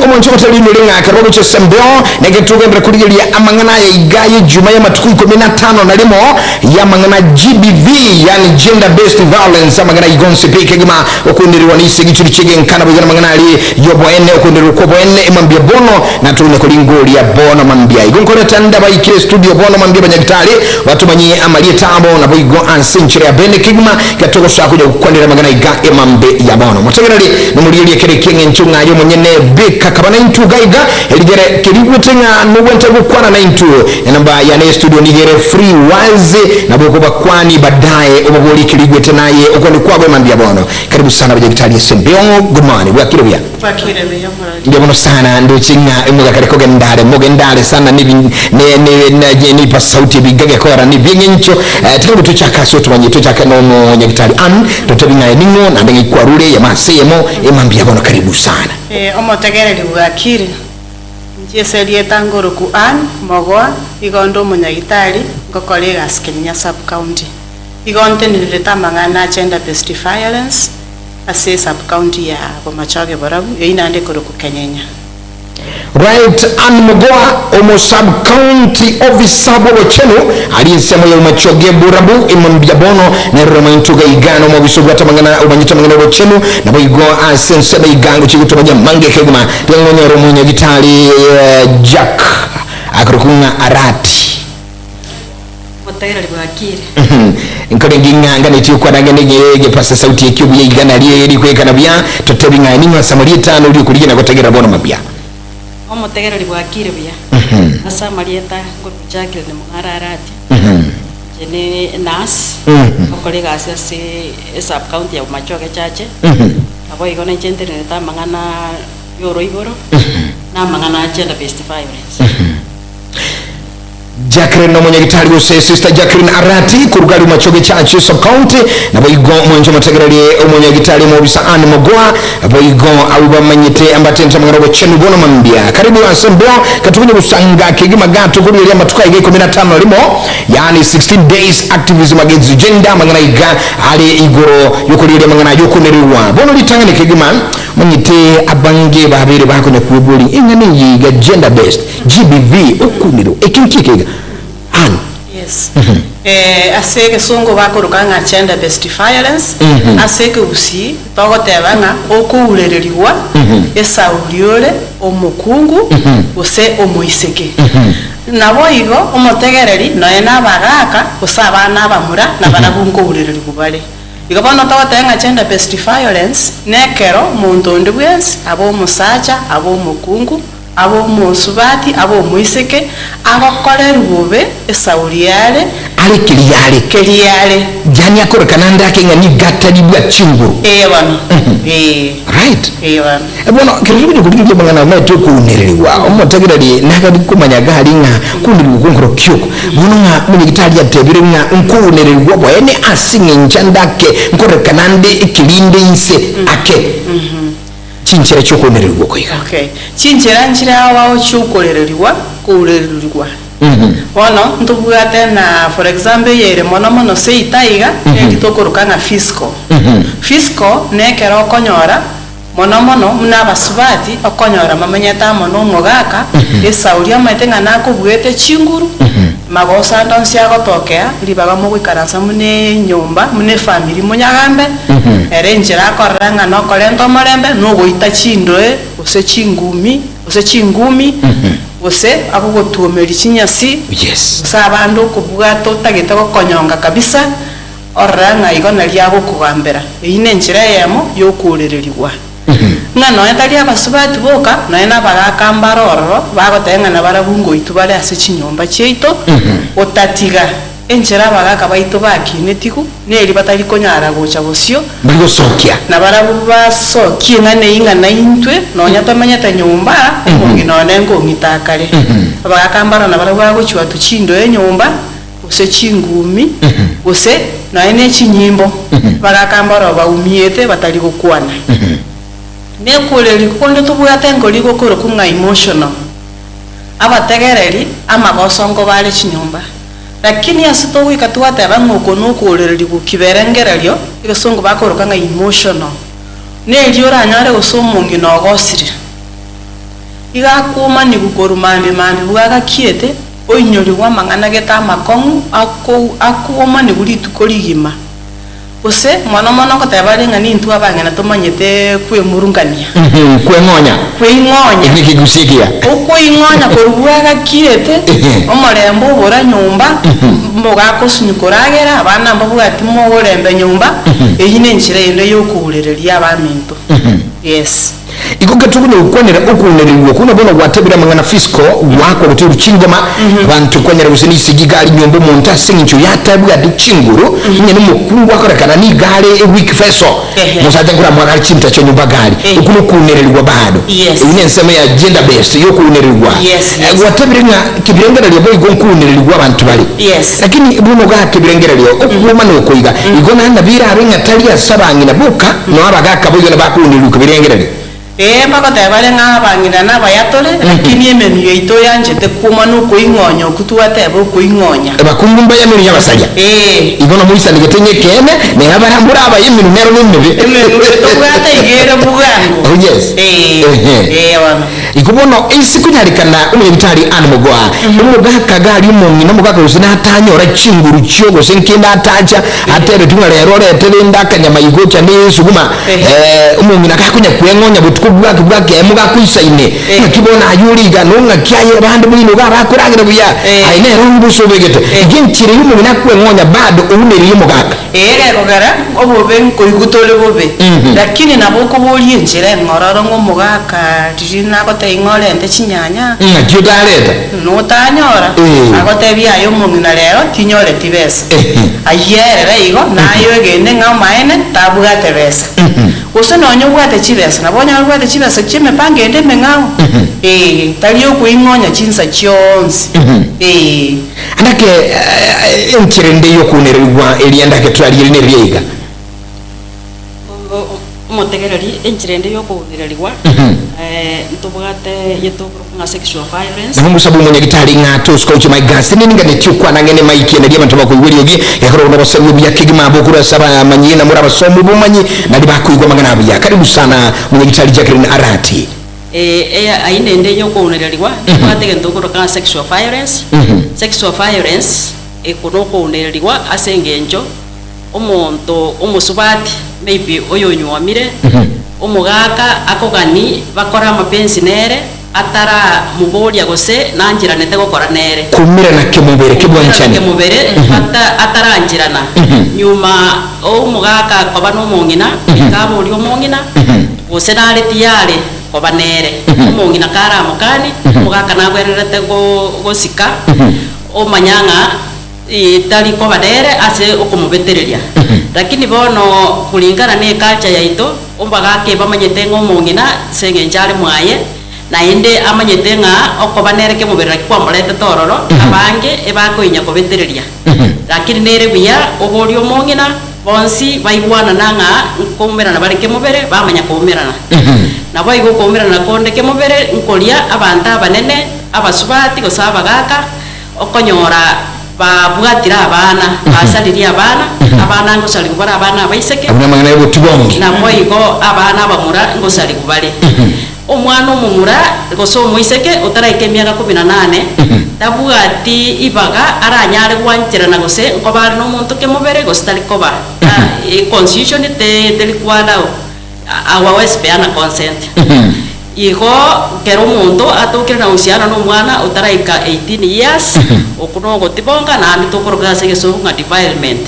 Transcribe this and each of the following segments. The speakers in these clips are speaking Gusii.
Omonto ogotarinure ng'a ekero ogochia ase embeo, neke togenderere korigereria amang'ana aya iga y'ejuma y'amatuko ikomi na tano na rimo y'amang'ana GBV, yaani Gender Based Violence, amang'ana iga onsi pi kegima okwendererwa na ise gichuri chi'egenkana boigo namang'ana aria y'oboene, okwendererwa kw'oboene emambia bono na tonya koringoria bono mambia. Igo nkoreta nde abaikire estudio bono mambia abanyagitari batomanyie amarieta abo naboigo ase enchera ya bene kegima gatogosoa konya gokwanera amang'ana iga emambe ya bono. Motegereri nomorigererie kere eki'engencho ng'a aye omonyene beka kaba naintwe iga iga erigere kerigwete ng'a nogwente gokwana naintwe. Enamba yane ye studio nigo ere free wazi nabo okobakwani badaye obaborie kerigwete naye okwani kwabo emambia ya bono. Karibu sana abanyagitari ase embeo. Good morning. Bwakire buya? Bwakire buya omorari. Mbuya mono sana ndoche ng'a emogaka kogenda are mogenda are sana nebi ne ne ne nipa sauti ebiga gekora nebieng'encho eh, tiga tochaka ase otomanye tochake nomonyagitari Ann totebi ng'a ning'o naende ng'ai kwarure eyemo ase eyemo emambia bono karibu sana. Eh, omotegereri bwakire, inche ase erieta ngoroku Ann Mogoa, igo nde omonyagitari, ngokora egasi Kenyenya Sub County. Igo ntenenerete amang'ana a Gender Based Violence, Ase esub-county ya Bomachoge Borabu, eyio naende ekorokwa Kenyenya. Right Ann Mugoa, omo sub-county officer bw'obochenu aria ensemo ya Bomachoge Borabu ime mbuya bono nerore omointo iga iga nomobisa obwate amang'ana omanyete amang'ana obochenu naboigo ase ensemo iga ngochia gotomanya amange kegima riang'onyore omonyagitari Jack akorokwa ng'a Arati. Obotegereri bwakire. Nkorenge ng'a nganetie okwana ng'a nege egepasa sauti ekio buya iga nario erikwekana buya, totebi ng'a ning'o ase amarieta ane oria okorigia na gotegerera bono mambia. Omotegereri bwakire buya. Ase amarieta nkorokwa Jacqueline Mong'are Arati. Inche ne enurse, ngokora egasi ase esub county ya Bomachoge Chache. Naboigo nainche ntenerete amang'ana y'oroiboro, na amang'ana a gender based violence. Jacqueline omonyagitari gose Sister Jacqueline Arati koruga aria Machoge Church Sub County naboigo mwanche omotegererie omonyagitari omobisa Ann Mogoa boigo abwo bamanyete ambatente amang'ana obochenu bono mambia karibu ase embeo katukonye gosanga kegima gato korueria amatuko aiga ikomi na tano rimo yaani 16 days activism against gender amang'ana aiga are igoro yokorieria amang'ana ayokonererwa bono ritang'ani kegima manyete abange babeire bakonya kweboria eng'ana eye iga gender based GBV, okunirwe, eki nki ekeiga? Ann. Yes. Eh, ase egesongo bakoroka ng'a gender based violence, ase ekegusii togoteba ng'a okourererigwa esauri ore omokungu gose omoiseke. Naboigo omotegereri nonya na abagaka gose abana abamura nabarabwo nkourererigwa bare. Igo bono togoteba ng'a gender based violence nekero monto onde bwensi abe omosacha abe omokungu, Abe omosubati, abe omoiseke, agokorerwa bobe esauri are. Are keria are. Keria are. Yaani akorekana ande ake ng'a nigo atari bwa chinguru. Ee bono, ee. Right. Ee bono. Bono ekero togochia korigereria amang'ana omanyete okounererigwa, omotegereri nagari komanya iga aria ng'a kounererigwa okwo nkoro ki oko. Bono ng'a omonyagitari atebire ng'a nkounererigwa oboene ase eng'encho ande ake nkorekana ande ekerinde inse ake. Chinchera chi'okourererigwa okoiga. Okay. Chinchera nchire ao chi'okorererigwa, kourererigwa. Bono ntobwate na for example eyere mono mono seita iga, neri tokoroka ng'a physical. Physical nekero okonyora mono mono buna abasubati okonyora bamenyete amo na omogaka, esauri omanyete ng'a nakobuete chinguru, magoso ande onsi agotokea, ribaga mogoikaransa buna enyomba, buna efamiri monyagambe, Ere enchera akorora ng'a nokorenta omorembe, nogoita chindoe, gose chingumi, gose chingumi, gose agogotuomeria chinyasi, Yes. gose abande okobwata otagete gokonyonga kabisa, orore ng'a igo nario agokogambera. Eyio nenchera eyemo yokoorererigwa. Ng'a nonya tari abasubati boka, nonya nabagaaka mbare ororo, bagoteba ng'a nabarabwo ngoitwa bare ase chinyomba chiaito, otatiga Enchera abagaaka baito bakinetigwe neri batari konyara gocha bosio. Bari gosokia. Na barabwo basokie ng'a neing'ana intwe, nonya tomenyete nyomba, omong'ina one nkong'ita akare. Abagaaka mbaro nabarabwo bagochwatwa chindoe nyomba, gose chingumi, gose nonya ne chinyimbo. Abagaaka mbaro baumiete batari gokwana. Nekoreri konde tobwate nkori gokorokwa ng'a emotional. Abategereri amagoso nkobare chinyomba. Lakini ase togoika twateba ng'a oko nokoorererigwa kiberengererio, egesongo bakoroka ng'a emotional, nerio oranyore gose omong'ina ogosire. Iga akomanigwa korwa mambia mambia bwagakiete, oinyorigwe amang'ana gete amakong'u akou akomanigwa rituko rigima. Gose mono mono ngoteba are ng'a nintwe abang'ina tomanyete kwemurungania. Kweng'onya. Kweing'onya. Eki nekegusii ekiya. Okoing'onya korwa bwagakiete, omorembe obora nyomba, mogakosunywa koragera, abana mbabwati mogorembe nyomba, eyio nenchera ende yokourereria abaminto. Yes. Igo getoguna gokwanera okounererigwa okwo, na bono gwatebire amang'ana fisiko goakwa goteru chingoma, abanto kwanyara gose nisegi iga are nyomba omonto ase eng'encho yatabwati chinguru, onye nomokungu akorekana nigo are eweak vessel, Ehe. omosacha nkoramoake are chinta chia nyomba gari, Ehe. okwo nokounererigwa bado. Yes. Eyio nensemo ya gender based yokounererigwa. Yes, yes. Gwatebire ng'a kebirengererio boigo nkounererigwa abanto bare. Yes. Lakini bono gaka ebirengererio, okwoma nokoiga, igo naende nabo erabe ng'a tari ase abang'ina boka, nonya abagaka boigo nabakounererigwa kebirengererio. Ee, mbagoteba bare ng'a abang'ina nabaya tore, lakini emenwa yaito yanchete kwoma nokoing'onya okwo twateba okoing'onya. Abakungu mbaya emenwa y'abasaria. Ee. Igo namoisanegete ng'a ekeene, neba bara mbore abaya emenwa nero nemebe. Emenwa eye tobwate iga ere bwango. Oh yes. Ee, Ehe. ee bono. Igo bono ase konyarekana omonyagitari Ann Mogoa, omogaka iga aria omong'ina omogaka gose natanyora chinguru chio gose nkende atacha atebetie ng'a rero orete rende akanyama igocha ne esuguma omong'ina gakonya kweng'onya botuko bwake bwake mogakoisaine ng'aki bono aye ore iga no ng'aki aye abande moino iga abakoragera buya aye nere ombuso obegete iga enchera eywo omong'ina akweng'onya bado ounereire omogaka. Ee, gekogera obobe nkoigwa tore bobe, lakini nabo okoboria enchera eng'ororo ng'a omogaka riria nagotebia ng'a orente chinyanya, Ng'aki otareta? notanyora, Ee. agotebia aye omong'ina rero tinyoreti besa. Ehe. Ayio erere igo, naye oegene ng'a omaene tabwate besa. Gose nonya obwate chibesa, nabo onyare obwate chibesa chi'emepango ende emeng'ao, ee, tari okoing'onya chinsa chionsi, ee. Ndake enchera ende y'okounererigwa eria ndake torarigererie neria iga. Omotegereri, enchera ende y'okounererigwa, ntobwate eyetokorokwa ng'a sexual violence. Nabo ngosabe omonyagitari ng'a atosuka gochia maiga ase ninganetie okwana ang'e nemaiki ende ri'abanto bakoigwa eriogi, ekeroro nobosabi obuya kegima bokorwa ase abamanyi na more abasomi b'obomanyi naria bakoigwa amang'ana abuya. Karibu sana Omonyagitari Jacqueline Arati. Ee, aina ende y'okounererigwa, tobwate egento tokoroka ng'a sexual violence. Sexual violence, eko nokounererigwa ase engencho omonto omosubati maybe oyonyuomire, omogaka akogani bakore amapensi nere, ataramoboria gose nancheranete gokora nere. Koumerana kemobere, Koumerana kebwanchani. kemobere, bata atarancherana. Nyuma omogaka koba nomong'ina, goika aborie omong'ina, Gose nare tiyare koba nere. Omong'ina karamokanie, omogaka nagwenerete gosika, omanya ng'a tari koba nere ase okomobetereria. Lakini bono kulingana ne eculture yaito, omogaka ebamanyete ng'a omong'ina ase eng'encho are mwaye, naende amanyete ng'a okoba nere kemobere naki kwamoretete ororo, abange ebakoinya kobetereria. Lakini nere buya oborie omong'ina, bonsi baigwanana ng'a nkoumerana bare kemobere, bamanya koumerana. Naboigo okoumerana konde kemobere nkoria abanto abanene, abasubati gose abagaaka, okonyora babwatire abana, basaririe abana, abana ngosarigwa bare abana abaiseke, Abwo namang'ana y'obotibongi. naboigo abana abamura ngosarigwa bare. Omwana omomura gose omoiseke otaraika emiaka kumi na nane, tabwati ibaga aranyare gwancherana gose nkoba are nomonto kemobere gose tari koba. Econstitution teri koallow hawawezi peana consent. Igo kera omonto atokire na uhusiano na omwana otaraika 18 years, okwo nogotibonga naende tokoroka ase egesongo ng'a defilement.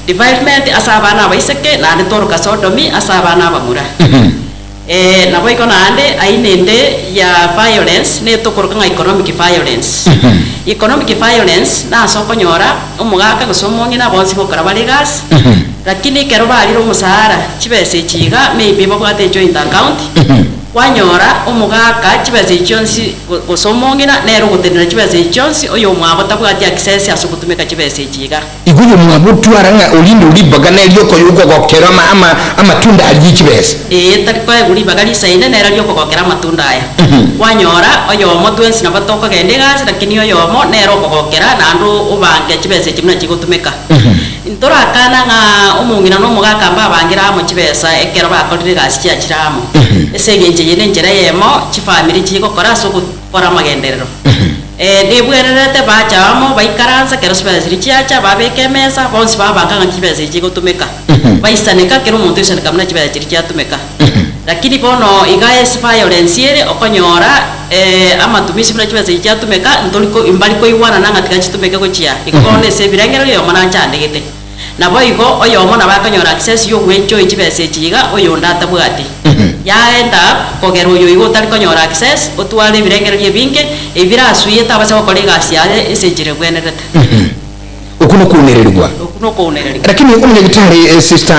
Defilement ase abana abaiseke naende tworoka sodomy ase abana abamura. Ee, naboigo naende aina ende ya violence netokoroka ng'a economic violence. Economic violence nase okonyora omogaka gose omong'ina bonsi gokora bare egasi, lakini ekero barire omosara chibesa echi iga maybe babwate ejoint account, kwanyora omogaka chibesa echi chionsi gose omong'ina nere ogotenena chibesa echi chionsi oyomwabo tabwati access ase ogotumeka chibesa echi iga. Igo oyomwabo otwara ng'a orinde ribaga neri okogokera amatunda aria ye chibesa. Ee, tari koegwa ribaga risaine nere ri'okogokera amatunda aya. Kwanyora oyomo twensi nabo tokogenda egasi, lakini oyomo nere okogokera naende obange chibesa echi buna chigotumeka. Ntorakana ng'a omong'ina na omogaka mbabangere amo chibesa ekero bakorire egasi chiachire amo. Ase eng'encho eye nenchera eyemo chifamiri chigokora ase ogokora amagenderero. Nebwenerete bacha amo baikaransa ekero chibesa chiria chiacha, babeka emesa, bonsi babanga ng'a chibesa echi chigotumeka. Baisaneka, kera omonto oisaneka buna chibesa chiria chiatumeka. Lakini bono iga ase violence ere, okonyora amatumisi buna chibesa echi chiatumeka, ntori ko mbari koigwanana ng'a tiga chitumeke gochia. Igo bono ase ebirengererio oyomo nanchandegete. Naboigo oyomo nabo akonyora access y'ogwenchoia chibesa echi iga, oyonde atabwati. Ya end up kogera oyo iga otari konyora access, otware ebirengererio ebinge, ebi birasuiye tabasa gokora egasi yaye ase enchera ebwenerete. Okwo nokounererigwa. Okwo nokounererigwa. Lakini omonyagitari sister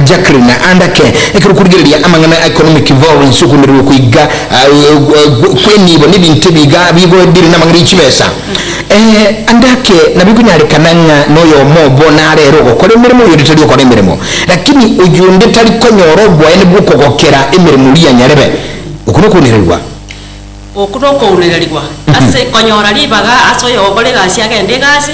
Jacqueline Andake ekero okorigereria amang'ana a economic violence okounererigwa koiga kwenibo na ebinto ebiga bigodiri na amang'ana ye chibesa Andake nabo ekonyarekana ng'a noyomo obo nare ere ogokora emeremo oyonde tari gokora emeremo lakini oyonde tari konyora oboene bw'okogokera emeremo oria nyarebe okwo nokounererigwa. Okwo nokounererigwa ase konyora ribaga ase oyogokora egasi agende egasi,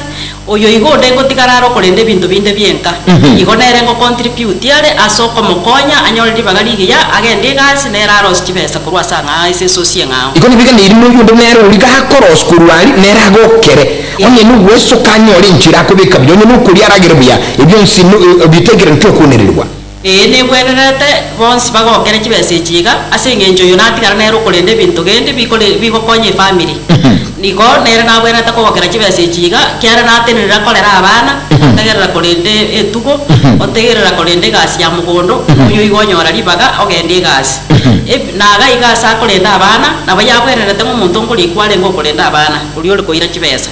oyo igo onde ngotigara are okorenda ebinto binde bi'enka. Igo nere ngocontribute are ase okomokonya anyore ribaga rigiya agende egasi nere arosie chibesa korwa ase ang'ao ase esosi eng'ao. Igo nibiganeiri noyonde nere oria gakorosia korwa aria nere agokere, onye nogwesoka anyore enchera akobeka buya, onye nokoria aragere buya, ebio onsi bitegererete okounererigwa. Ee, negwenerete bonsi bagokere chibesa echi iga, ase eng'encho oyo natigara nere okorenda ebinto gende bikore bigokonya efamiri. Igo nere nabwenerete kogokera chibesa echi iga, kiagera natenerera korera abana, otegerera korenda etugo, otegerera korenda egasi ya mogondo, oyo igo onyora ribaga ogende egasi. Eb naga iga ase akorenda abana, nabo yabwenerete ng'a omonto nkorikwa arenge okorenda abana, oria ore koira chibesa.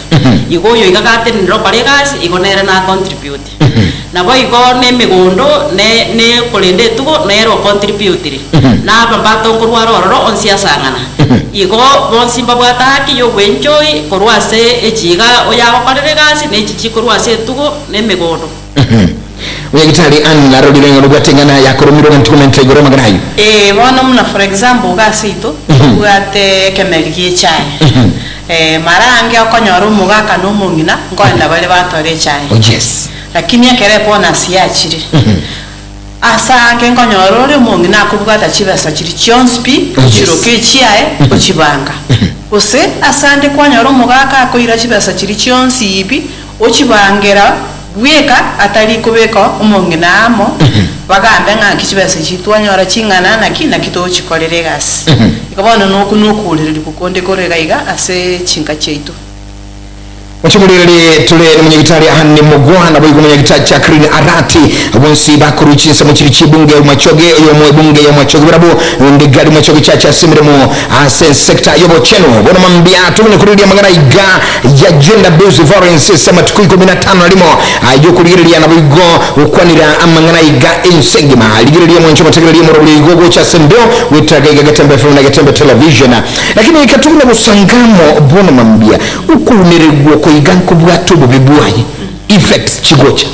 Igo oyo iga gatenenera okora egasi, igo nere na contribute. Naboigo nemegondo, ne ne korenda etugo, nere ocontributire, na ababato nkorwara ororo onsi asang'ana. Igo bonsi mbabwate haki y'ogwenchoi korwa ase echiga oyagokorera egasi, na echi chikorwa ase etugo na emegondo. Omonyagitari Ann narorire ng'a nobwate eng'ana yakoromirwe ng'a ntikomenta igoro amang'ana ayio. Ee, bono buna for example iga ase intwe, tobwate ekemeri gie echae. Mara ange okonyora omogaka na omong'ina nkoenda bare batore echae. Oh yes. Lakini ekero ebonus yachire, ase ange nkonyora ore omong'ina akobwata chibesa chiria chionsi pi, Oh yes. ochiroka echiaye, ochibanga. Gose ase ande kwanyora omogaka akoira chibesa chiria chionsi pi, ochibangera bweka atari kobeka omong'ina amo, bagambe ng'aki chibesa echi twanyora ching'ana naki, naki togochikorera egasi. Igo bono nokwo nokoorererigwa konde kore iga iga ase chinka chiaito. Mochimorigererie tore nomonyagitari Anne Mugwa naboigo omonyagitari Jacqueline Arati bonsi bakorwa chinsemo chiria chi'ebunge ya Bomachoge oyomo ebunge ya Bomachoge barabwo onde Gadi Machoge Church ase emeremo ase esector y'obochenu bono mambia tobone korigereria amang'ana iga ya gender based violence ase amatuko ikomi na tano na rimo ay'okorigereria naboigo gokwanera amang'ana iga ense engima rigereria mwanche omotegererie omorobori oigo gocha ase embeo goetera iga Getembe FM na Getembe Television lakini katobuna gosangamo bono mambia Okounererigwa oko iga nkobwate obobe bwaye, effects, chigocha.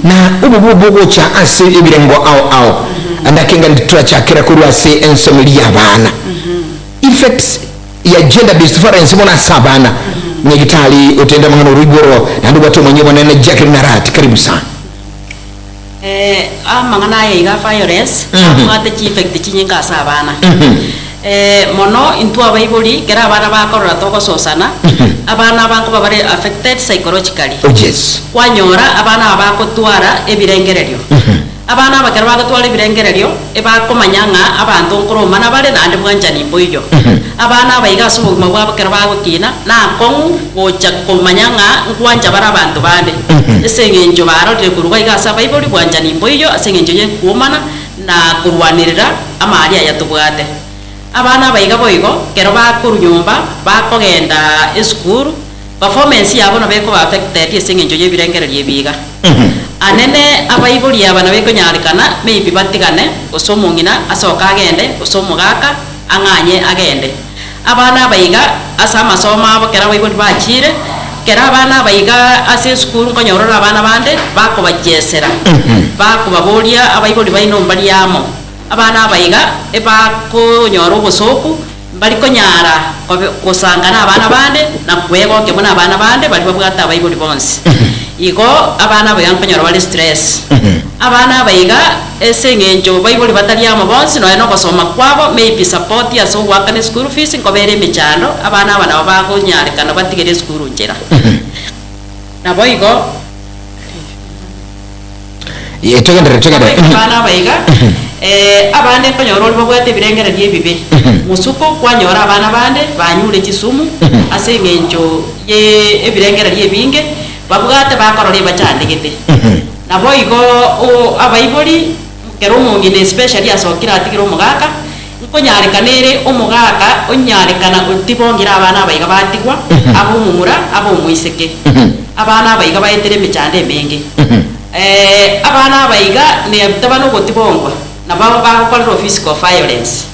Na obobe obo bogocha ase ebirengo ao ao. Ande ake ng'a torachakera korwa ase ensemo eria y'abana. Effects ya gender based violence mono ase abana. Nyagitari otende amang'ana orwo igoro naende obwate omonyi obonene Jacqueline Arati karibu sana. Amang'ana aya iga violence abwate chieffect chinyinge ase abana. Mono intwe abaibori ekero abana bakorora togososana, abana aba nkoba bare affected psychologically. Oh yes. Kwanyora abana aba bagotwara ebirengererio. Abana aba ekero bagotwara ebirengererio, ebakomanya ng'a abanto nkoromana bare naende bwanchani mboiyo. Abana aba iga ase obogima bwabo ekero bagokina, nakong'u gocha komanya ng'a nkwancha bare abanto bande. Ase eng'encho barorire korwa iga ase abaibori bwanchani mboiyo ase eng'encho y'ekwomana na korwanerera amari aya tobwate. Abana aba iga boigo, ekero bakorwa nyomba bakogenda esukuru, performance yabo nabo ekoba affected ase eng'encho y'ebirengererio ebi iga. Anene abaibori aba nabo ekonyarekana maybe batigane, gose omong'ina asoke agende, gose omogaka ang'anye agende. Abana aba iga ase amasomo abo ekero abaibori bachiire, ekero abana aba iga ase esukuru nkonyora ore abana bande bakobachiesera, bakobaboria abaibori baino mbaria amo. Abana aba iga ebakonyora obosooku, mbari konyara kobe gosanga na abana bande na kwegokia buna abana bande baria babwate abaibori bonsi. Igo abana aba iga nkonyora bare stress. Abana aba iga ase eng'encho baibori batari amo bonsi nonya na ogosoma kwabo maybe support ase ogoakana eschool fees nkobera emechando, abana aba nabo bagonyarekana batigere esukuru nchera. Naboigo. Ye, togenderere, togenderere. Naboigo abana aba iga, abande nkonyora oria babwate ebirengererio ebibe. Mosuko kwanyora abana bande banyure chisumu ase eng'encho ye ebirengererio ebinge babwate bakorora ebachandegete. Naboigo o abaibori, ekero omong'ina especially asokire atigire omogaka, nkonyarekana ere omogaka onyarekana otibongire abana aba iga batigwa, abe omomura abe omoiseke. Abana aba iga baetere emechando emenge. Abana aba iga taba nogotibongwa, nabo bagokorerwa physical violence.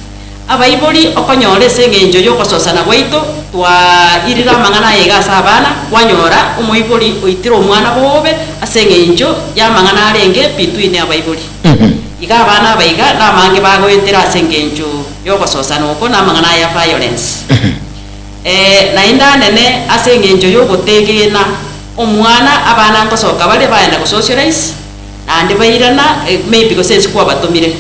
Abaibori okonyora ase eng'encho y'ogososana gwaito twairire amang'ana aya iga ase abana, kwanyora omoibori oitire omwana bobe ase eng'encho y'amang'ana arenge between abaibori. Iga abana aba iga namange bagoetera ase engencho y'ogososana oko na amang'ana aya violence. Naende anene ase engencho y'ogotegena omwana, abana ngosoka bare bagenda gosocialize, naende bairana maybe gose ense kwabatomire.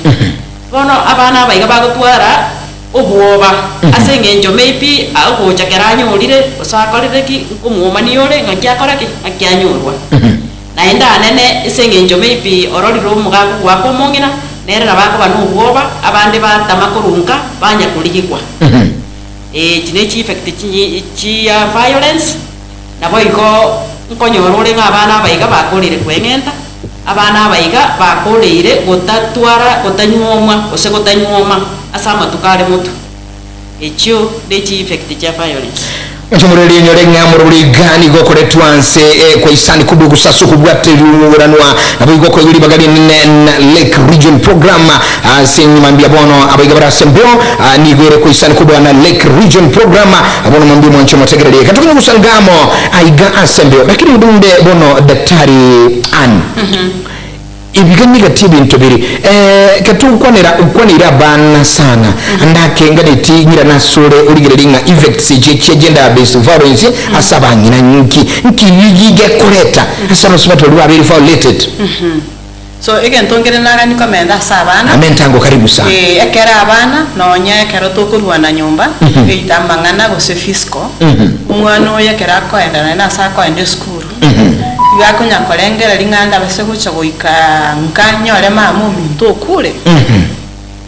Bono abana aba iga bagotwara obwoba ase eng'encho maybe ogocha kero anyorire gose akorire ki, nkomwomania ore ng'aki akora ki? Ng'aki anyorwa. Naende anene ase eng'encho maybe ororire omogaka ogoaka omong'ina, nere nabo akoba na obwoba, abande batama korwa nka, banya korigigwa. Echi ne chieffect chinyi chia violence, naboigo nkonyora ore ng'a abana aba iga bakorire kweng'enta, abana aba iga bakoreire gotatwara gotanyuomwa gose gotanyuoma ase amatuko are motwe. Echio ne chieffect chia violence. Inche omorweri onyore ng'a omorweri iga nigo okoretwa nse kwa isani kobua gose ase okobwateruranwa naboigo okoegwa ribaga rinene na Lake Region Program ase enyuma mbuya bono abaiga bare ase embeo nigo ere kwa isani kobua na Lake Region Program bono mambia omwanche omotegererie gatokonye gosanga amo aiga ase embeo lakini rinde bono Daktari Ann Ebiga nigati ebinto biri ekero togokwanera okwaneire abana sana ande ake nganeti ng'irane asore origererie ng'a effects echi chia gender based violence ase abang'ina nki nki gekoreta ase abasubati baria babeire violated. So egento nkere nagani komenta ase abana. Amen tango karibu sana. Eh, ekero abana nonya ekero tokorwana nyomba, either amang'ana gose physical, omwana oyo ekero akoenda naende ase akoenda esukuru, Igo akonya korengereria ng'a ndabase gocha goika nka nyore mama ominto okure,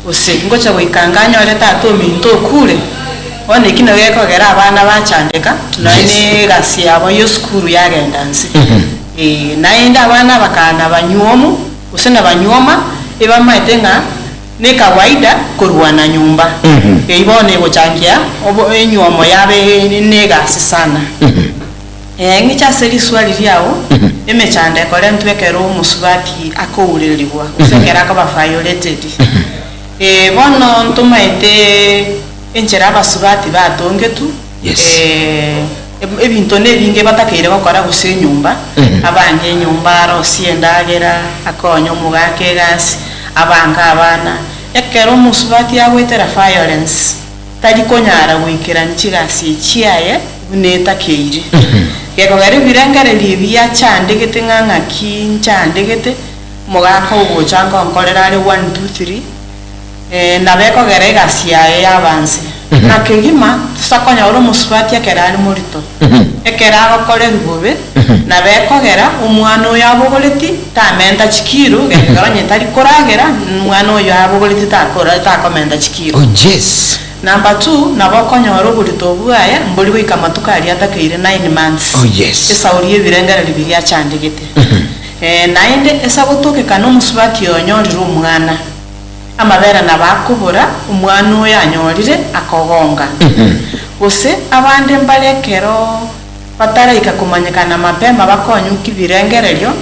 gose ngocha goika nka nyore tata ominto okure. Bono eki nabo gekogera abana bachandeka, nonya na egasi yabo ya esukuru yagenda nse. Eeh, naende abana abakana nabanywomu, gose nabanyuoma, ebamaete ng'a nekawaida korwana nyomba. Eyio bono egochangia obo enywomo yabe na egasi sana. Ee, ng'iche ase riswali riao, emechando ekorentwa ekero omosubati akourerigwa, gose ekero akoba violated. Ee, bono ntomaete enchera abasubati batongetwe, Yes. ebinto nebinge batakeire gokora gose enyomba, abange enyomba, arosie endagera, akonye omogaka egasi, abange abana. Ekero omosubati agoetera violence, Tari konyara goikerania chigasi chiaye buna etakeire. Gekogera ebirengererio ebi yachandegete ng'a ng'aki nchandegete, omogaka ogocha ngonkorera are one two three, nabo ekogera egasi yaye yaba nse. Na kegima tosakonyora omosubati ekero are morito, ekero agokorerwa bobe, nabo ekogera omwana oyo abogoreti tamenta chikiro, gekogera onye tari koragera, omwana oyo abogoreti takora takomenta chikiro. Oh yes. Number two, nabo okonyora oborito bwaye mbori goika amatuko aria atakeire nine months. Oh yes. Esauri y'ebirengererio biria achandegete. Naende ase agotokekana omosubati oyo onyorire omwana, amabere nabo akobora omwana oyo anyorire akogonga. Gose abande mbare ekero bataraika komanyekana mapema bakonyukia ebirengererio,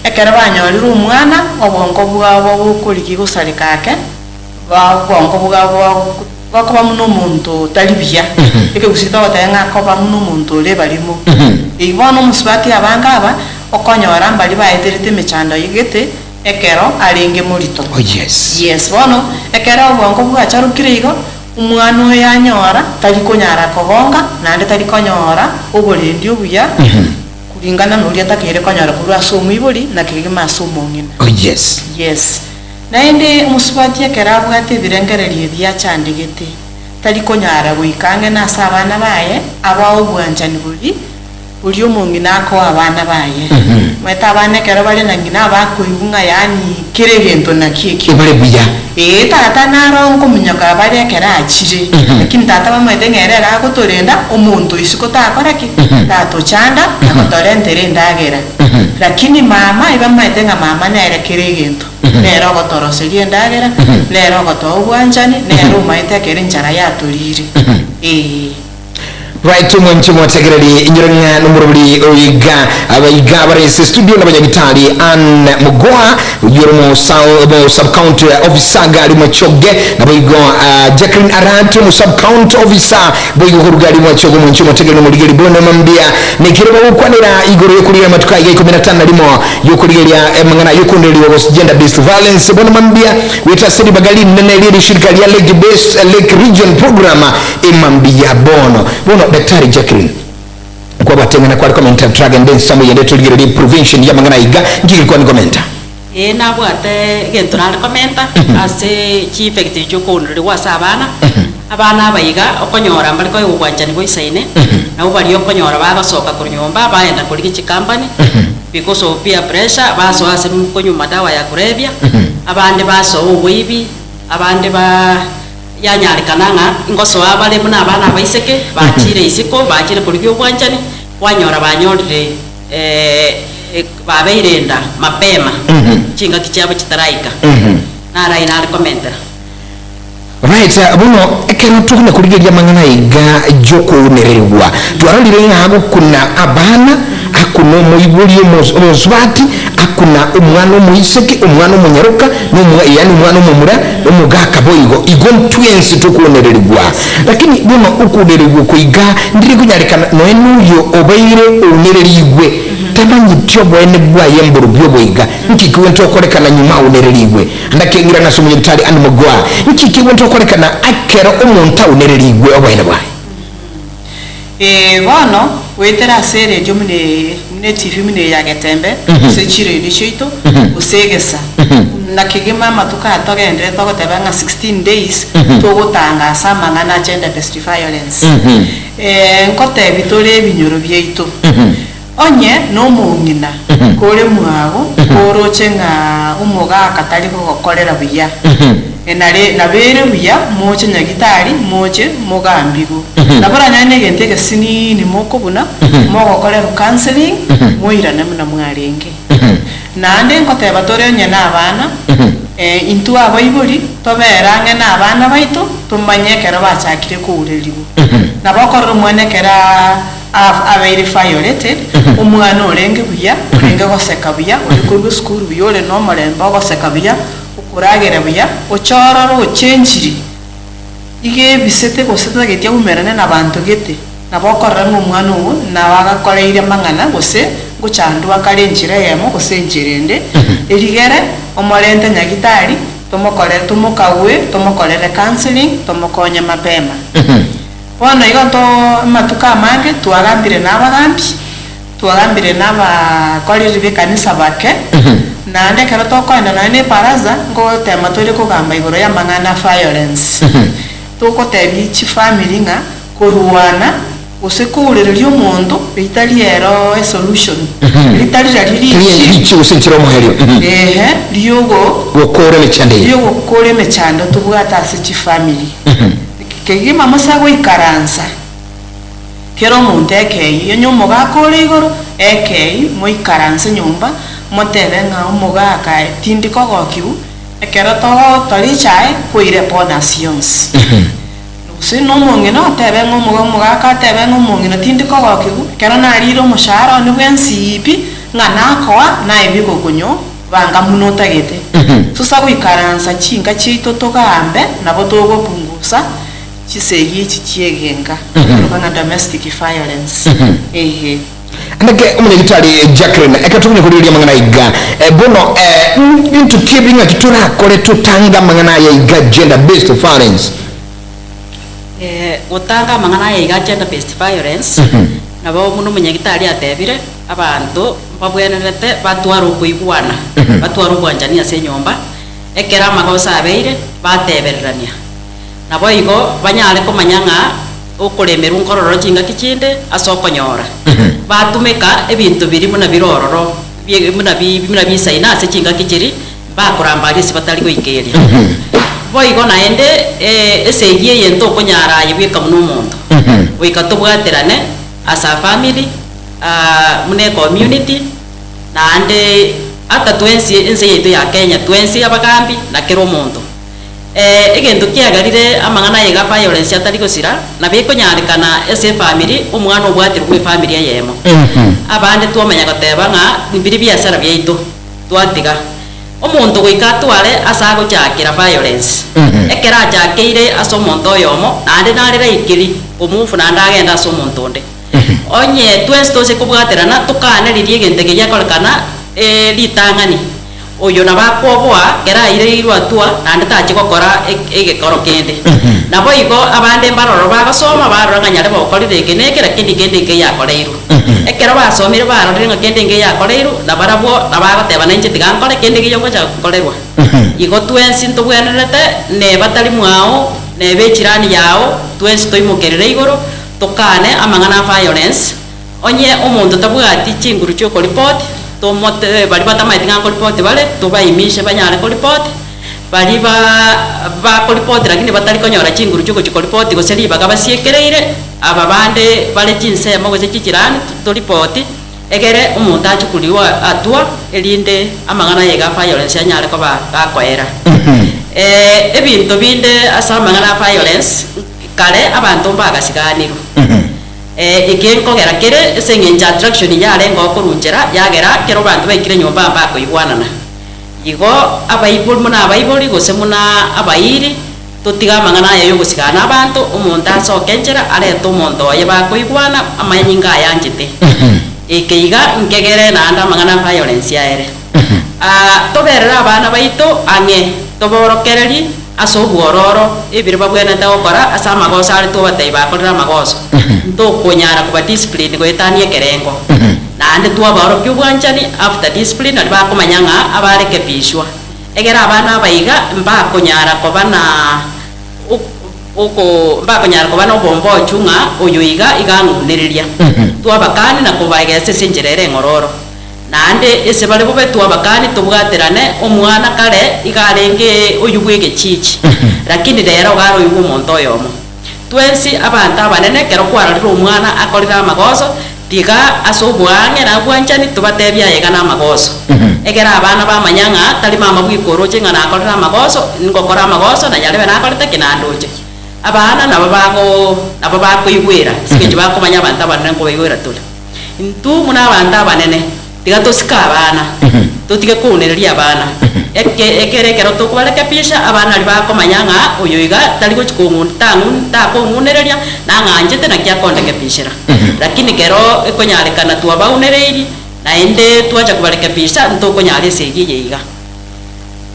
ekero banyorire omwana, obongo bwabo bokorigia gosareka ake, obongo bwabo bokoba buna omonto otari buya. Ekegusii togoteba ng'a akoba buna omonto ore ebarimo. Eyio bono omosubati abange aba, okonyora mbaria baeterete emechando gete, ekero arenge morito. Oh yes. Yes, bono ekero obongo bwacharokire igo, omwana oyo anyora tari konyara kogonga, naende tari konyora oborendi obuya. Kulingana noria atakeire konyora korwa ase omoibori na kegima ase omong'ina. Oh yes. Yes. Naende omosubati ekero abwate ebirengererio ebi achandegete, tari konyara goika ang'e nase abana baye, abae obwanchani boria boria omong'ina akoa abana baye. Omanyete abana ekero bare na ng'ina abakoigwa ng'a yaani kera egento nakio ekio. Ebare buya. Ee, tata naro nkominyoka bare ekero achire, lakini tata bamaete ng'a ere iga agotorenda, omonto isiko takora ki? Tatochanda na gotorentera endagera. Lakini mama ebamaete ng'a mama nere kera egento, nere ogotoroseria endagera, nere ogotoa obwanchani, nere omaete ekero enchara yatorire, ee. Right omwanche motegereri inyore ng'a nomorobori oiga abaiga abare ase studio nabanyagitari Ann Mugoa oyio ore omo omo sub county officer gari Mwachoge naboigo uh, Jacqueline Arati omo sub county officer boigo koru gari Mwachoge omwanche motegereri nomorigeri bono mambia nekero bagokwanera igoro yokorigeria amatuko aiga ikomi na tano na rimo yokorigeria amang'ana yokondereriwa gose gender based violence bono mambia goeta ase ribaga rinene rie rishirika ria Lake Based Lake Region Program Emambia bono. Bono Daktari Jacqueline, nkwabwate ng'ana kware komenta drug and ensemo eyende torigererie prevention y'amang'ana aiga, nki gekwani komenta? Ee nabwate egento nare komenta ase chieffect chi'okoundererigwa ase abana, abana aba iga okonyora mbare koegwa obwanchani boisaine, nabo baria okonyora bagosoka korwa nyomba baenda korigia chicompany, because of peer pressure, basoa ase konywa madawa ya kulevya, abande basoa oboibi, abande ba. Yanyarekana ng'a ngosoa bare buna abana abaiseke, bachiire isiko, bachiire korigia obwanchani, kwanyora banyorire babeire enda mapema, chingaki chiabo chitaraika. Naro ayio nare komentera. Right, bono ekero tokona korigereria amang'ana aiga y'okounererigwa, twarorire ng'a agokuna abana, akuna omoibori omosubati, akuna omwana omoiseke, omwana omonyaroka, na yaani omwana omomura, na omogaka boigo. Igo ntwensi tokounererigwa. Lakini bono okounererigwa oko iga ndiri konyarekana nonya noyo obeire ounererigwe tamanyeti oboene bwaye mborobio oboiga. Nki kegwente gokorekana nyuma aunererigwe? Ndakeng'irana ase omonyagitari Ann Mugwa, Nki kegwente gokorekana ekero omonto aunererigwe oboene bwaye? Ee, bono, goetera ase eredio buna eye, buna etibi buna eye ya Getembe, gose chiredio chiaito, gose egesa, na kegima amatuko aya togenderete togoteba ng'a 16 days, togotangasa amang'ana a gender based violence. Nkotebi tore ebinyoro biaito, Onye nomong'ina kore mwago, koroche ng'a omogaka tari gogokorera buya, nare nabo ere buya moche nyagitari, moche mogambigwe. Nabo oranyore negento egesinini mokobuna, mogokorerwa counselling, moirane buna mwarenge. Naende nkoteba tore onye nabana, intwe abaibori tobere ang'e nabana baito, tomanye ekero bachakire kourerigwa. Nabo okorora omwana ekero abeire violated, omwana orenge buya, orenge goseka buya, ore korwa esukuru buya, ore nomorembe ogoseka buya, okoragera buya, ochorore ochenchiri, iga ebisete gose totageti aumerane nabanto gete, nabo okorora ng'a omwana ogo nabo agakoreire amang'ana gose ngochandwa akare enchera eyemo gose enchera ende, erigere omorente nyagitari, tomokore tomokague, tomokorere counselling, tomokonye mapema. Bono igo nto amatuko amange twagambire nabagambi, twagambire nabakoreri b'ekanisa bake, naende ekero tokoenda nonya na ebaraza, ngotema tore kogamba igoro y'amang'ana a violence. Togotebia chifamiri ng'a korwana gose kourereria omonto ritari ero esolution, ritari raria Tari richi gose enchera omoerio. Ehe, riogo Gokora emechando eye. riogokora emechando tobwate ase chifamiri. Kegima Musa goikaransa kera omonto ekeyio, onye omogaka ore igoro ekeyio, moikaranse nyomba, motebe ng'a omogaka aye tindi kogokigwa, ekero togotora echae kwaire bonus yonsi. Gose na omong'ina otebe ng'a omoga omogaka atebe ng'a omong'ina tindi kogokigwa, ekero narire omoshahara one bwensi pi, ng'a nakoa naye bigokonywa Banga buna otagete. Tosa goikaransa chinka chiaito togambe, nabo togopungusa chisegi echi chi'egenka, tokoroka ng'a domestic violence. Ehe. Ndeke omonyagitari Jacqueline, ekero tokonya korigereria amang'ana aiga, bono binto ki ebi ng'aki torakore totange amang'ana aya iga gender based violence? Gotanga amang'ana aya iga gender based violence, nabo buna omonyagitari atebire. Abanto mbabwenerete batware okoigwana, batware obwanchani ase enyomba, ekero amagoso abeire, batebererania. Naboigo banyare komanya ng'a okoremerwa nkororo chingaki chinde ase okonyora. Batumeka ebinto biria buna bire ororo, bie buna bi buna bisaina ase chingaki chiria, mbakoramba aria ase batari goikeria. Boigo naende esegi eye ntokonyara aye bweka buna omonto, goika tobwaterane as a family, buna ecommunity, naende ata twensi ense yaito ya Kenya, twensi abagambi na kera omonto. Egento kiagerire amang'ana aye iga violence atari gosira, nabo ekonyarekana ase efamiri, omwana obwatirwe bwa efamiri eyemo. Abande twamanya goteba ng'a mbiria biasara biaito, twatiga. Omonto goika atware ase agochakera violence. Ekero achakeire ase omonto oyomo, naende nare likely komove naende agende ase omonto onde. Onye twensi tose kobwaterana, tokane riria egento eke giakorekana ritang'ani, oyo nabo akwoboa kera aireirwe atua naende tachia gokora egekoro kende. Naboigo abande mbaroro bagosoma barora ng'a nyarebe okorire eke na eke lakini kende nkeiyo akoreirwe. Ekero basomire barorire ng'a kende nkeiyo akoreirwe, nabarabwo nabagoteba nainche tiga nkore kende nkeiyo ngocha nkorerwa. Igo twensi ntobwenerete neba tari mwao, neba echirani yao, twensi toimokerere igoro, Tokane amang'ana a violence, onye omonto tabwati chinguru chiokoripoti, tomote baria batamaeti ng'a nkoripoti bare, tobaimishe banyare koripoti, baria ba bakoripoti lakini batari konyora chinguru chiogochia koripoti gose ribaga basiekereire, aba bande bare chinsemo gose chichirani toripoti, egere omonto achie koriwa hatua erinde amang'ana aye iga a violence anyare koba gakoera. Ebinto binde ase amang'ana a violence. Kare abanto mbagasiganirwe. Eke nkogera kere ase eng'encho attraction yarenge okorunchera yagera kero abanto baikire nyomba mbakoigwanana. Igo abaibori buna abaibori gose buna abairi totige amang'ana aya yogosigana abanto, omonto asoke enchera arete omonto oye bakoigwana amanyinga ayanchete. Eke iga nkegere naende amang'ana a violence aere. Toberere abana baito ang'e, toborokererie ase obwororo ebire babwenerete gokora ase amagoso aria twabatebia bakorire amagoso, ntokonyara koba discipline goetania ekerengo. Naende twabaorokia obwanchani after discipline nario bakomanya ng'a abarekebishwa. Egere abana aba iga mbakonyara koba na oko mbakonyara koba na obombochu ng'a oyo iga iga ang'unereria. Twabakani na kobaegesa ase enchera ere eng'ororo. Naende ase bare bobe twabakani tobwaterane, omwana kare iga arenge oyio bw'egechichi, lakini rero iga are oyio bw'omonto oyomo. Twensi abanto abanene ekero kwarorire omwana akorire amagoso, tiga ase oboang'e na obwanchani tobatebie aye iga namagoso. Ekero abana bamanya ng'a tari mama bweka oroche ng'a nakorire amagoso, ngokora amagoso na nyarebe nakorete ki nandoche. Abana nabo bago nabo bakoigwera ase eng'encho bakomanya abanto abanene nkobaigwera tore. Intwe buna abanto abanene, tiga tosike abana, totige kounereria abana. Eke ekere ekero tokobarekebisha, abana aria bakomanya ng'a oyo iga tari gochi kong'u tang'u takong'unereria, nang'anchete naki akondekebishera. Lakini kero ekonyarekana twabaunereirie, naende twacha kobarekebisha, ntokonyara esegi eye iga.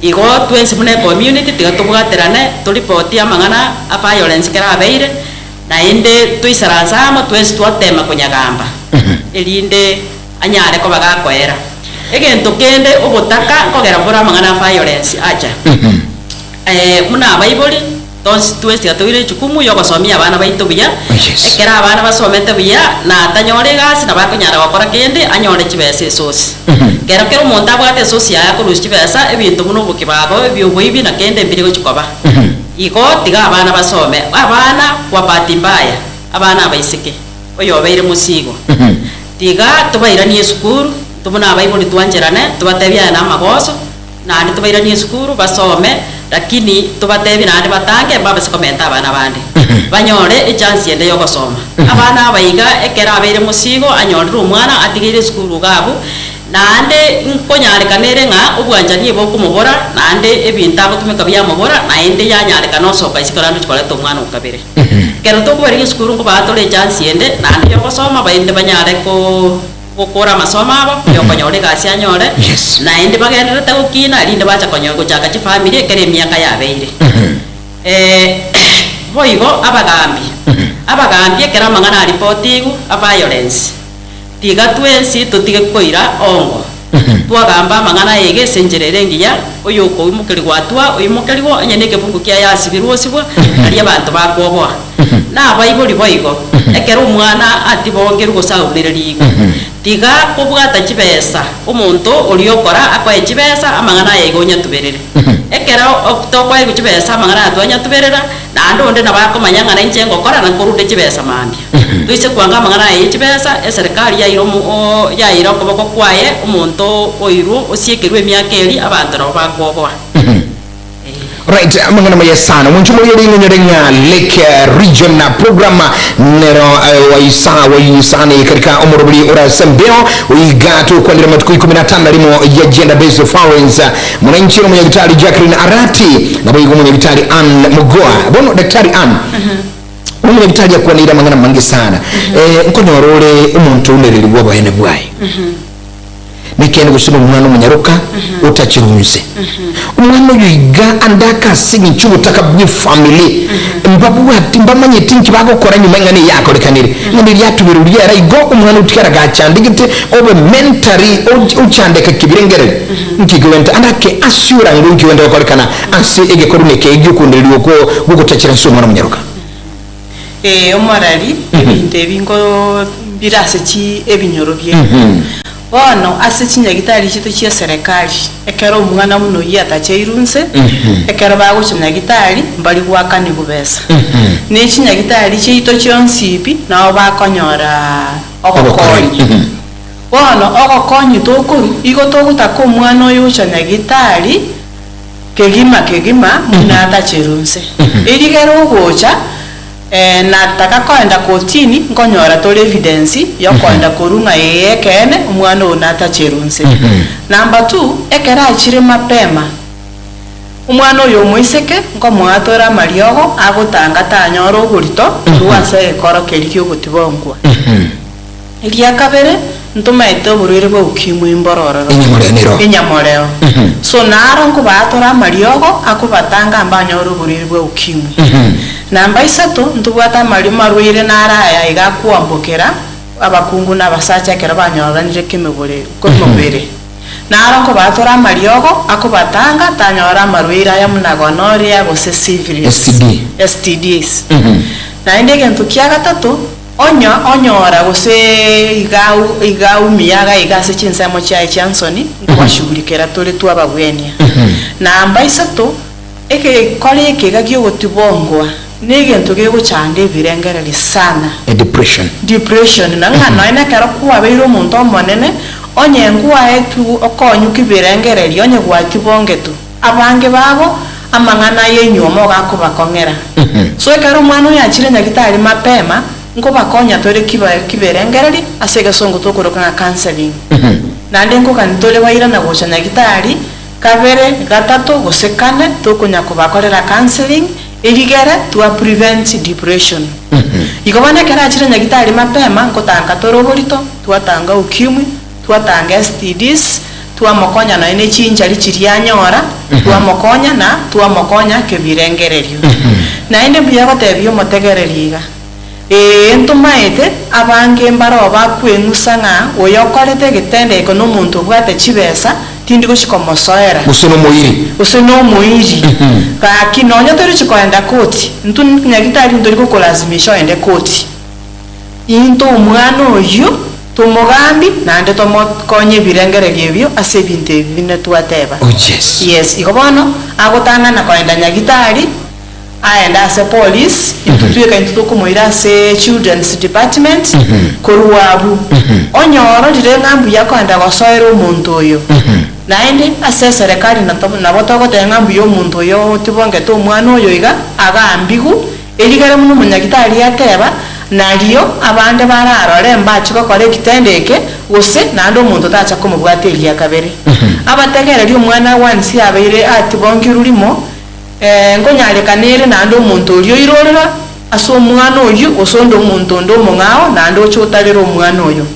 Igo twensi buna ecommunity tiga tobwaterane, toripotie amang'ana a violence kera abeire, Naende toisaranse amo twensi twatema konyagamba, erinde anyare koba gakoera. Egento kende obotaka nkogera bore amang'ana a violence acha. Buna abaibori, tonsi twensi tiga toire ejukumu yogosomia abana baito buya, ekero abana basomete buya, na atanyore egasi nabo akonyara gokora kende anyore chibesa esosi. Kero kera omonto abwate esosi yaye akorusia chibesa, ebinto buna obokibago, ebioboibi na kende mbiri gochi koba. Igo tiga abana basome, abana kwa bahati mbaya, abana abaiseke, oyobeire mosigo. Tiga tobairanie esukuru, intwe buna abaibori twancherane, tobatebie aya namagoso, naende tobairanie esukuru basome, lakini tobatebie naende batange mbabase komenta abana bande, banyore echance ende yogosoma. Abana aba iga ekero abeire mosigo, anyorire omwana, atigeire esukuru iga abwo, Naende nkonyarekana ere ng'a obwanchani bokomobora, naende ebinto agotumeka biamobora, naende yanyarekana osoka isiko naende ochia koreta omwana o kabere. Ekero tokobarigia esukuru nkobaa tore echance ende naende yogosoma baende banyare ko gokora amasomo abo, oyokonyora egasi anyore, naende bagendererete gokina erinde bacha konyo gochaka chifamiri ekero emiaka yabeire. Boigo abagambi, abagambi ekero amang'ana aripotigwe, a violence. Tiga twensi totige koira ongo, twagamba amang'ana aya iga ase enchera ere engiya, oyokoimokerigwa atwa oimokerigwe, onye nekebungo kiaye asibirwe osibwa, aria abanto bakwoboa. Na abaibori boigo, ekero omwana atibongerwe gose aumererigwe, tiga kobwata chibesa, omonto oria okora akoe chibesa, amang'ana aya iga onyatuberere. Ekero tokoegwa chibesa amang'ana aya twanyatuberera, naende onde nabo akomanya ng'a nainche ngokora na nkorunde chibesa mambia. Toise kwanga amang'ana aya ye chibesa, eserekari yaira omo o yaira okoboko kwaye, omonto oirwe osiekerwe emiaka eria, abanto nabo bakwoboa. Right, amang'ana maya sana. Omonche moria ring'onyore ng'a Lake Region program nero eh, waisa waisane katika omorobori orase mbeo oiga tokwanire matuko ikumi na tano na rimo ya gender based violence mwananchi omunyagitari Jacqueline Arati naboigo omunyagitari Ann Mugoa bono daktari Ann omunyagitari akwanire amang'ana mange sana eh, nkonyora ore omonto ounererigwe oboene bwaye Nekeene gose nomwana omonyaroka otachire onse. Omwana oyo iga ande akase eng'encho y'obotaka bw'efamily. Mbabwati mbamanyeti nki bagokora nyuma eng'ana eye yakorekanire. Eng'ana eria yatuberwe riera igo omwana otigara gachandegete obe mentally ochandeka kibirengererio. Nki kegwenta ande ake ase orange nki kegwenta gokorekana ase egekorwa eke giokoondererigwa okwo gw'ogotachera nse omwana omonyaroka. Ee, omorari, ebinto ebi nko mbire ase chi ebinyoro biaito. Bono ase chinyagitari chiaito chia eserekari, ekero omwana buna oyio atacheirwe inse, ekero bagocha nyagitari, mbari goakanigwa besa. Ne chinyagitari chiaito chionsi pi, nabo bakonyora ogokonyi. Bono ogokonyi tokorwa, igo togotaka omwana oyo ocha nyagitari, Kegima kegima buna atacherwe inse. Erigere ogocha, nataka koenda kotini, nkonyora tore evidence yokoenda korwa ng'a ee ekeene omwana oo natacherwe inse. Number two, ekero achire mapema, omwana oyo omoiseke nkomoa tore amariogo agotanga tanyora oborito korwa ase egekoro keria kiogotibongwa. Eria kabere, ntomaete oborwaire bwa ukimwi mboro ororo. Enyamoreo nero. Enyamoreo. So naro nkobaatora amariogo akobatanga mbanyore oborwaire bwa ukimwi. Namba isato, ntobwate amari marwaire naro aya iga akoambokera abakungu na abasacha ekero banyoranire kemebore kemobere. Naro nkobaatora amariogo akobatanga tanyora amarwaire aya buna gonorrhea gose syphilis. STD. STDs. Naende egento kia gatato, Onye onyora gose iga iga aumia iga iga ase chinsemo chiaye chia nsoni, nkobashughulikera tore twabagwenia. Namba isato, egekora eke iga giogotibongwa negento gegochanda ebirengererio sana. A depression. Depression, na ng'a nonya nekero kwabeire omonto omonene, onye nkwaetwe okonywa kibirengererio, onye gwatibongetwe, Abange babo amang'ana ay'enyuomo iga akobakong'era. So ekero omwana oyo achire nyagitari mapema, nkobakonya tore kiberengereri ase egesongo tokoroka ng'a counselling. Naende nkogani tore bairana gocha nyagitari kabere, gatato gose kane tokonya kobakorera counselling erigere twa prevent depression. Igo bono ekero achire nyagitari mapema nkotanga tore oborito, twatanga ukimwi, Twatanga STDs, twamokonya nonya ne chinchari chiria anyora, twamokonya na twamokonya kebirengererio. Naende mbuya gotebia omotegereri iga, Ee, ntomaete abange mbaroo bakweng'usa ng'a oyo okorete egetendo eke nomonto obwate chibesa, tindi gochia komosoera. Gose nomoiri. Gose nomoiri. Gaki nonya torichi koenda koti, intwe nyagitari ntori gokolazimisha oende koti. Intwe omwana oyio tomogambi naende tomokonye ebirengererio ebio ase ebinto ebi buna twateba. Oh yes. Yes, igo bono agotang'ana koenda nyagitari, aende ase police, intwe tweka intwe tokomoira ase children's department, korwa abwo, onye ororire ng'a mbuya koenda gosoera omonto oyo, naende ase eserekari nato nabo togoteba ng'a mbuya omonto oyo otibongete omwana oyo iga, agambigwe, Erigere buna omonyagitari ateba, Nario abande bararore mbache gokora ekitendo eke, gose naende omonto tacha komobwata eria kabere. Abategereri omwana gwansi abeire atibongirwe rimo, nkonyarekana ere naende omonto oria oirorera ase omwana oyio, gose onde omonto onde omong'ao naende oche otarere omwana oyo.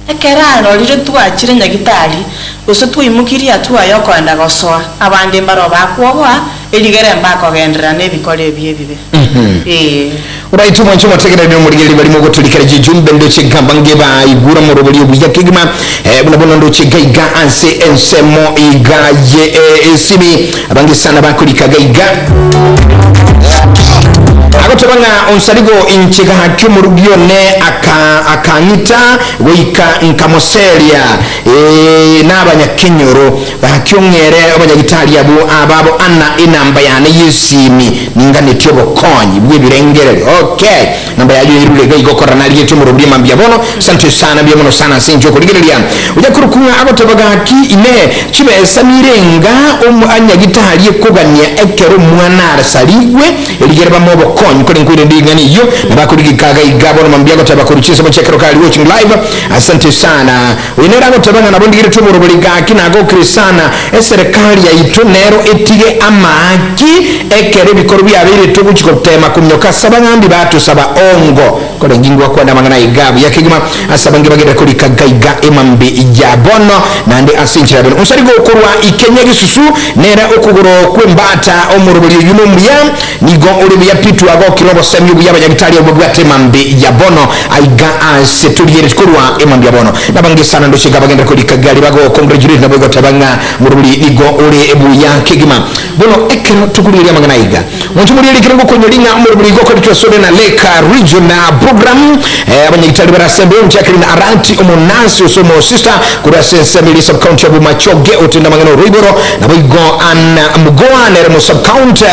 Ekero arorire twachire nyagitari, gose twaimokirie hatua y'okoenda gosoa, abande mbaroo bakwoboa, erigere mbakogenderera nebikora ebi ebibe. Ee. Oraitwe mwanche omotegereri na omorigereria barimo ogotorikera chijumbe ndoche gamba ngebaigura morobori obuya kegima eh, buna bono ndoche gaiga ase ensemo iga ye eh, esimi abange sana bakorika gaiga agoteba ng'a onsarigo inche gaki omorugi one aka akang'ita goika nkamoseria eh, nabanyakenyoro Gaki ong'ere abanyagitari abwo ababo ana enamba yane y'esimi, ninganetie obokonyi bw'ebirengererio. Okay, namba yayo erure iga iga okorora narigetie omorobiri mambia bono. Asante sana, mbuya mono sana ase inche okorigereria. Onya korokwa ng'a agoteba gaki ime chibesa nirenga omonyagitari ekogania ekero omwana arasarigwe, erigere bamoe obokonyi. Kore nkoirende ring'ana eyio, nabo akorigika iga iga bono mambia agoteba korwa chinsemo chi'ekero kari watching live. Asante sana. Oyo nere agoteba ng'a nabo ndigeretie oborobori gaki nagokire sana, eserekari yaito nero etige amaaki ekero ebikoro biabeire togochi gotema kominyoka ase abang'ambi batosaba ongo. Korenge ingwakwane amang'ana aiga buya kegima ase abange bagenderere korika gaiga emambi ya bono naende ase enchera ya bene. Onsarigo okorwa Ikenya Gisusu nere okogoro kw'embata omorobori oyio nomuya. Nigo ore buya pi twagokire obosemi obuya abanyagitari abwo babwate emambi ya bono aiga ase torigeretie korwa emambi ya bono. Nabange sana ndoche iga bagenderere korika gari bago congratulate nabo igoteba ng'a morobori nigo ore buya kegima. Bono ekero tokorigereria amang'ana aiga monto morigererie ekero ngokonyori ng'a omorobori igo okoretwe asore na Lake Region program abanyagitari bare ase embeo Jacqueline Arati omonurse ose omosister korwa ase ensemo eria sub county ya Bomachoge otende amang'ana oroiboro Naboigo Anna Mugoa nere mo sub-county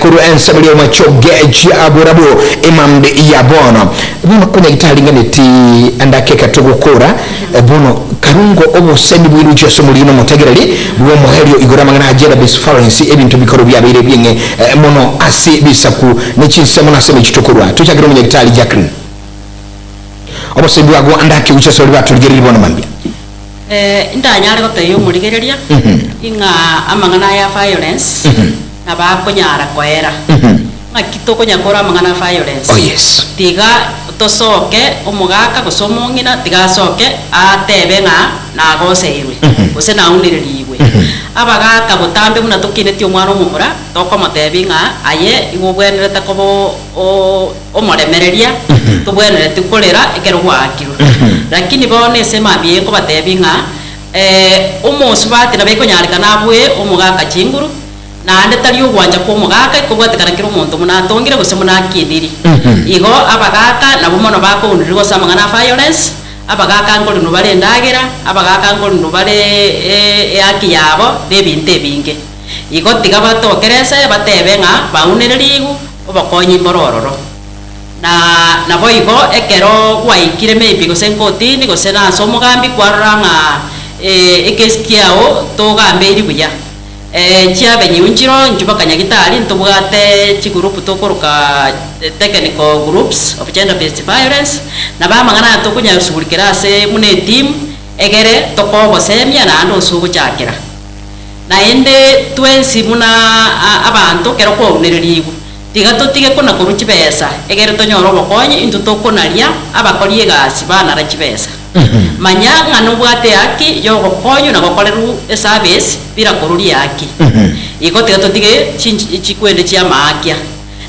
korwa ensemo eria Machoge chia Borabu emambe ya bono. Bono konya gitaringaneti andakeka togokora bono karungo obosemi bw'eruchi gochia ase omoriri na omotegereri bw'omoerio igoro amang'ana a gender based violence ebinto bikoro biabeire ebieng'e mono ase ebisaku ne chinsemo na ase emechie tokorwa. Tochakere omonyagitari Jacqueline. Obosemi bwago andake gochia ase baria batorigereiri bono mambia. Intanyare gotebia omorigereria ing'a amang'ana aya a violence nabo akonyara koera. Ng'aki tokonya kora amang'ana a violence? Oh yes. Tiga tosoke omogaka gose omong'ina tiga asoke atebe ng'a nagoseirwe gose naunererigwe. Abagaka botambe buna tokinetie omwana omomura tokomotebia ng'a aye igo obwenerete koba oo omoremereria, tobwenereti korera ekero gwaakirwe. Lakini bono ase emambia eye nkobatebia ng'a omosubati nabo ekonyarekana abue omogaka chinguru, naende tari ogwancha kwa omogaka ekobwatekana kera omonto buna atongire gose buna akiniri. Igo abagaka nabwo mono bakounderigwa gose amang'ana a violence, abagaka nkorinwa bare endagera, abagaka nkorinwa bare ehaki yabo, na ebinto ebinge. Igo tiga batokere ense batebe ng'a baunererigwe obokonyi mbore ororo. Na naboigo ekero gwaikire maybe gose nkotini gose nase omogambi kwarora ng'a ekesi kiao togambeiri buya, chiavenue nchiro inchuo mpaka nyagitari ntobwate chigroup tokoroka technical groups of gender based violence, nabo amang'ana aya tokonyasugurikera ase buna eteam, egere tokobosemia naende ase ogochakera. Naende twensi buna abanto ekero kwaunererigwe, tiga totige kona korwa chibesa, egere tonyore obokonyi intwe tokonaria abakori egasi banara chibesa. Manya ng'a nobwate ehaki y'ogokonywa na gokorerwa eservice bila koruria ehaki. Igo tiga totige chikwende chi'amaakia.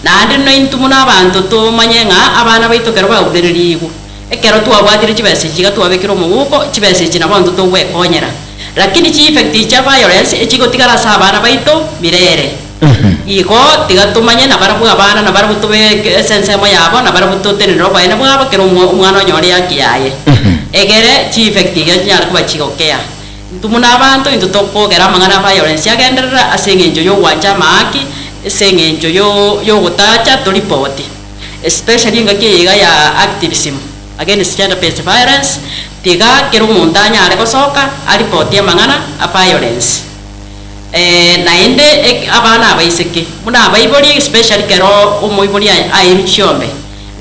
Naende naintwe buna abanto tomanye ng'a abana baito ekero baunererigwe, Ekero twabwatire chibesa echi iga twabekire omoguko, chibesa echi nabo intwe togwekonyera. Lakini chi effect chia violence echigotigara ase abana baito mirere. Igo tiga tomanye nabarabwo abana nabarabwo tobeke ase ensemo yabo nabarabwo totenenere oboene bwabo kera omwana onyore ehaki yaye. Egere chi effect iga chinyare koba chigokea. Intwe buna abanto intwe tokogera amang'ana a violence agenderere ase eng'encho yogwancha amahaki, ase eng'encho yo yogotacha toripoti. Especially engaki eye iga ya activism against gender based violence, tiga kera omonto anyare gosoka aripotie amang'ana a violence. Naende abana abaiseke buna abaibori especially kero omoibori airwe chiombe,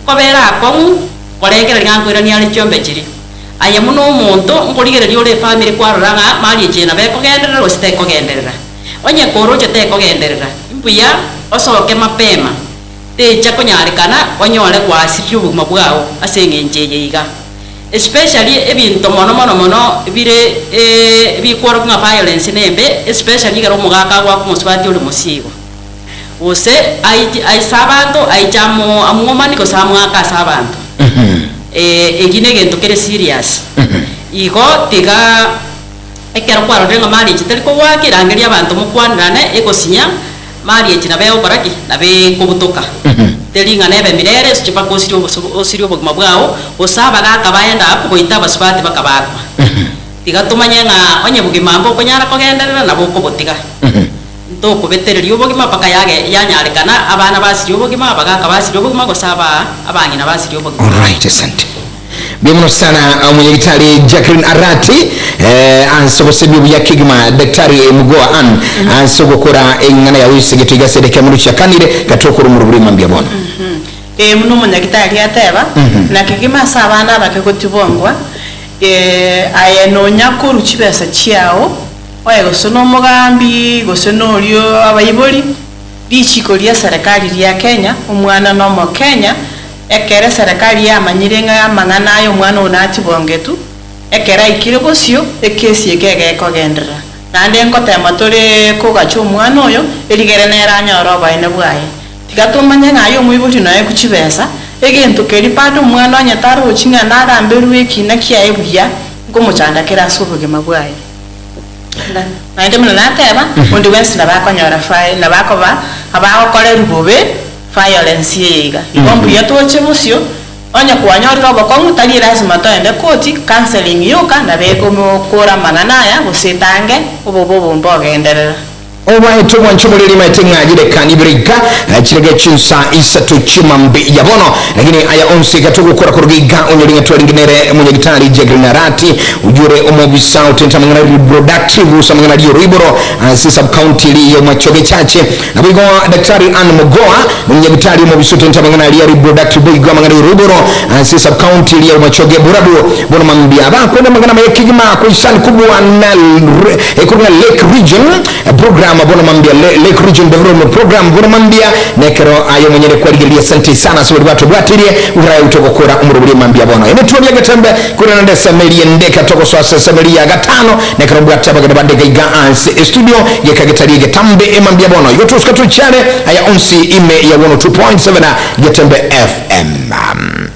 nkobera akong'u korengereria ng'a nkoirania are chiombe chiria. Aye buna omonto nkorigereria ore efamiri kwarora ng'a marriage eye nabo ekogenderera gose tekogenderera. Onye koroche tekogenderera, mbuya osoke mapema. Techa konyarekana onyore gwasiririe obogima bwao ase engencho eye iga. Especially ebinto mono mono mono bire bikworokia ng'a violence nembe especially ekero omogaka agoaka omosubati ore mosigo. Gose aich aise abanto, aiche amo amwomani gose amoake ase abanto. Eki negento kere serious. Igo tiga ekero kwarorire ng'a marriage teri kogoaka erangeria abanto mokwanerane egosinya, marriage nabo egokora ki? Nabo ekobutoka. Teri ng'a nebe mirere esiche mpaka osirie oboso osirie obogima bwao, gose abagaka ba end up goita abasubati bakabakwa. Tiga tomanye ng'a onye bogima mbokonyara kogenderera nabo okobotiga. Ntokobetereria obogima mpaka yage yanyarekana abana basirie obogima, abagaka basirie obogima, gose aba abang'ina basirie obogima. Alright, asante. Mbuya mono sana omonyagitari Jacqueline Arati eh, ase obosemia obuya kegima Daktari Mugoa Ann ase ogokora eng'ana yago esegeto iga ase edakika mono chiakanire gatokora omorobori mambia bono. Ee, buna omonyagitari ateba, na kegima ase abana abake gotibongwa, eh, aye nonya korwa chibesa chiao, Oye gose nomogambi, gose noria abaibori, richiko ria serikali ria Kenya, omwana na omokenya, ekero eserekari yamanyire ng'a amang'ana aya omwana oyo natibongetu, ekero aikire bosio, ekesi eke egekogenderera. Naende nkotema tore kogacha omwana oyo, erigere nere anyore oboene bwaye. Tiga tomanye ng'a aye omoibori noekwe chibesa, egento keria bado omwana onye tarochi ng'a nagamberwe ekina kiaye buya, nkomochanda kere ase obogima bwaye. Naende buna nateba, onde bwensi nabo akonyora fi nabo akoba abagokorerwa bobe violence eye iga. Igo mbuya toche bosio, onye kwanyorire obokong'u tari elasima toende koti, counselling yoka nabo ekomokora amang'ana aya gose etange obobe obo mbogenderera. Obaete obwancho bore rimaete ng'a rireka nibere iga, chirege chinsa isato chi'mambe ya bono. Lakini aya onsi iga togokora koruga iga, onyore ng'a twarenge nere omonyagitari Jacqueline Arati, oyio ore omobisa otente amang'ana reproductive gose amang'ana ri'oroiboro ase sub-county eria y'Omachoge Chache. Naboigo Daktari Ann Mogoa, omonyagitari omobisa otente amang'ana aria reproductive boigo amang'ana y'oroiboro ase sub-county eria y'Omachoge Borabu. Bono mambia bakwenda amang'ana amaya kegima koisani kobua na ekorwa ng'a Lake Region Program bono mambia Lake Region Development Program bono mambia nekero aye omonyene kwarigereria asante sana ase baria batobwatirie goikera aye togokora omorobori mambia bono ene twabia getembe kore naende esemeria ende katogosoa ase esemeria ya gatano nekero mbwate abageni bande iga iga ase estudio geka getari egetambe emambia bono igo tosuka tochiare aya onsi ime ya 102.7 Getembe FM.